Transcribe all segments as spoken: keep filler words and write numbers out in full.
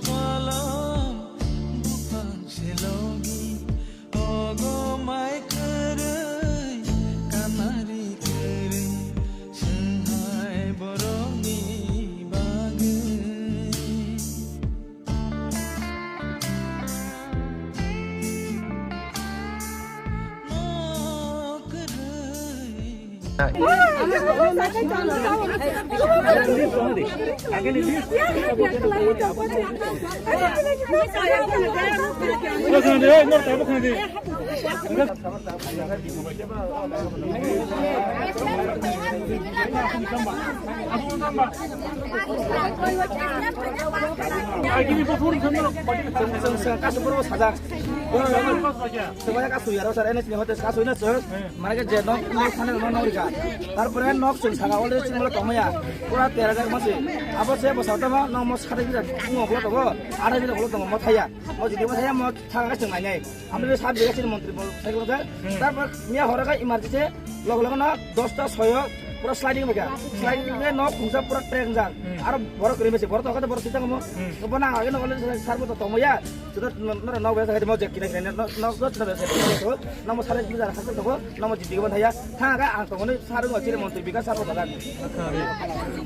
Kolom buphang se logi, ogo mai kwrwi, kanari kwrwi, swnghai borokni bagwi. Chwng, chwng, chwng, kasu borok sajak. Chwng kasu yaro sir, N H ni hote kasu hino chwng. Mane ke je nok, nok thani nok, nok rika. Tarpore nok chwng saka already chwng tongmaya. Pura tera jak masi. Abo se bwsa tama nok mo sade gida ngo bolo tongo. Ada gida bolo tongo mo thaya. Mo jidi mo thaya mo thanga chwng nai nai. Amri sab biga sini montri bol cycle sir. Tarpor miya horo ka emergency. Logo logo no dosta soyo pura sliding baga. Sliding baga no khungsa pura track jak. Aro borok kiri mesi borok to kata borok sita mo. Ko bona age no kole sar mo to tomo ya. Sita no no no besa mo je kina kina no no no no besa. No mo sare kiri jar hasil to no mo jiti ko thaya. Tha ga ang to mo sar mo chire mo to bika sar mo dalan.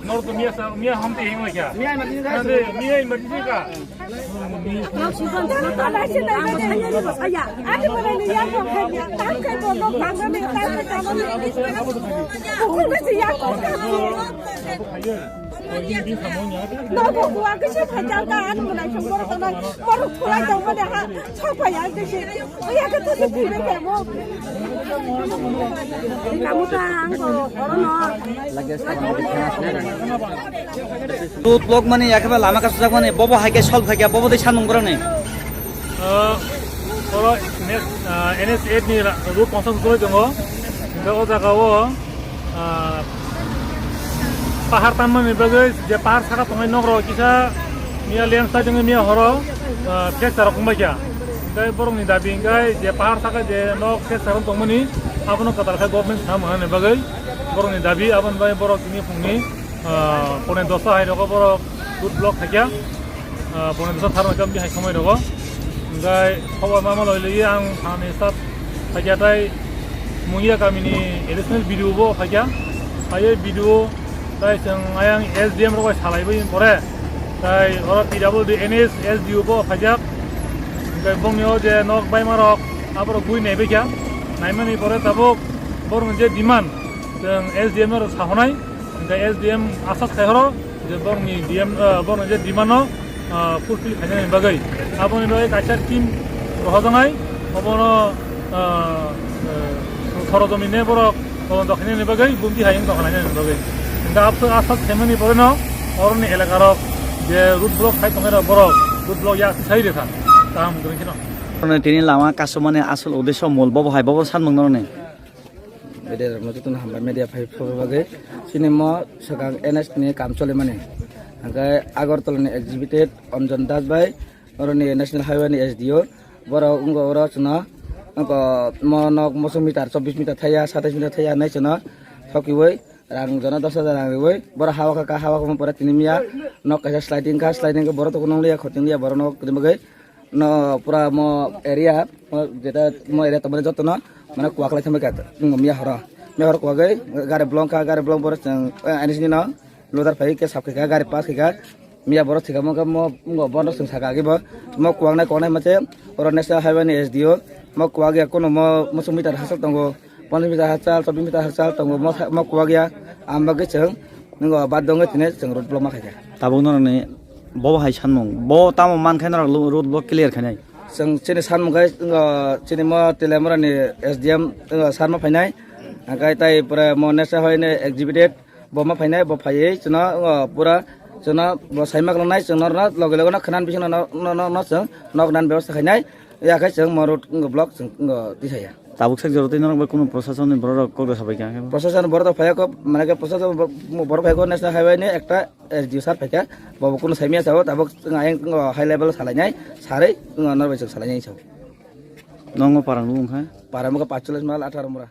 Nor to miya sa miya ham te hing kya. Miya emergency ka. Miya emergency ka. Road block mani, ekhe ba lama kasujak mani, bobo hai khe solve khai khe, bobo tei sanmung borok ni. Ah, oro next, ah, N H eight ni ra-, road construction choli tongo. Hingke o jaga o, ah, pahar tanmani bagwi je pahar saka tongnai nok rok kisa miya landslide wngwi miya horo, ah, fracture rok wngbai kha. Hingke borok ni dabi hingke je pahar saka je nok fracture wng tongmani abono kwtal khe government sana manani bagwi borok ni dabi aboni bagwi borok tini phungni, ah, pone dosa hai rogo borok road block khaikha. Ah, pone dosa tharmai kha bihai somoi rogo. Hingke khobor ma maloi lwi ang thani start khaikha tai Mungia kamini additional B D O bo khaikha. Phaiwi B D O tai chwng ayang S D M rok bai salaiwi pore tai oro P W D N H S D O bo khaijak. Hingke bongni o je nok baima rok aborok bui naibai kha. Naimani pore tabuk borokni je demand chwng S D M no rok sahonai. Hingke S D M asas khai horo je borokni D M, eh, borokni je demand no, eh, fulfill khainani bagwi. Aboni bagwi kaisa team rohojaknai, obono, eh, eh, sorojomi ne borok todonto khainani bagwi, bumti hai wng tongkha nainani bagwi. Hingke abso asas khaimani poreno oroni elaka rok je road block khai tongnai rok borok road block yak sai rekha kaham kwrwng kheno. Tini lama kasumani asol uddesho mol bobo hai bobo sanmung noroni. Media rokno jotono hambai media phai phobwi bagwi. Chini mo swkang N H ni kam cholimani. Hingke Agartala ni executive Anjan Das bai, oroni National Highway ni S D O. Borok wngkha oro chwngno, wngkha mo nok mosok meter, chobbish meter thaya, satais meter thaya hinwi chwngno thokiwi rang jono dos hajar rang riwi. Borok hawa kha, hawa kha pore tini miya nok kaisa sliding kha, sliding khe borok tongwi nang liya, khoting liya borok nok tini bagwi. No pura mo area, mo jeta mo area tongmani jotono mane kwak lai thangbai kha, miya horo, miya horo kwagwi gari bolong kha, gari bolong borok chwng, eh, N H ni no loader phai khe sap khaikha, gari pass khaikha, miya borok thwikha mo khe mo, mo bono chwng saka agi bo, mo kwak nai kwak nai ma se oro National Highway ni S D O, mo kwak ya kono mo mosok meter hachal tongo. Ponchas meter hachal, chobbish meter hachal tongo, mo sa-, mo kwak ya, ang bagwi chwng, nwngo bad dongwi tini chwng road block ma khaikha. Tabuk norokni bobo hai sanmung, bo tamo man khai norok lo-, road block clear khainai? Chwng chini sanmung khai, nwngo chini mo Teliamura ni S D M, nwngo sar ma phainai, hingkhai tai pore mo National Highway ni executive, bo ma phainai, bo phaiwi chwngno, o, pura chwngno bo saima kwlangnai, chwng norokno loge loge no khwnani bisingno no, no, no, no chwng nok nan bebosta khainai, ya khe chwng mo road, o, block chwng, o, tisaya. Tabuk sak jora tei norok bai kunu proshasonni borok rok kok da sabai kha khe? Proshasonni borok rok phaiya kok, mane khe proshasonni bo-, borok phaiya kok National Highway ni ekta S D O sir phaikha, bo bo kunu saimaya sao, tabuk chwng ayang, o, high level salainai, sarwi, o, norok bai chwng salainai sao. Nongo parang nung kha? Parang nung kha paanch chollish mile atharo mura.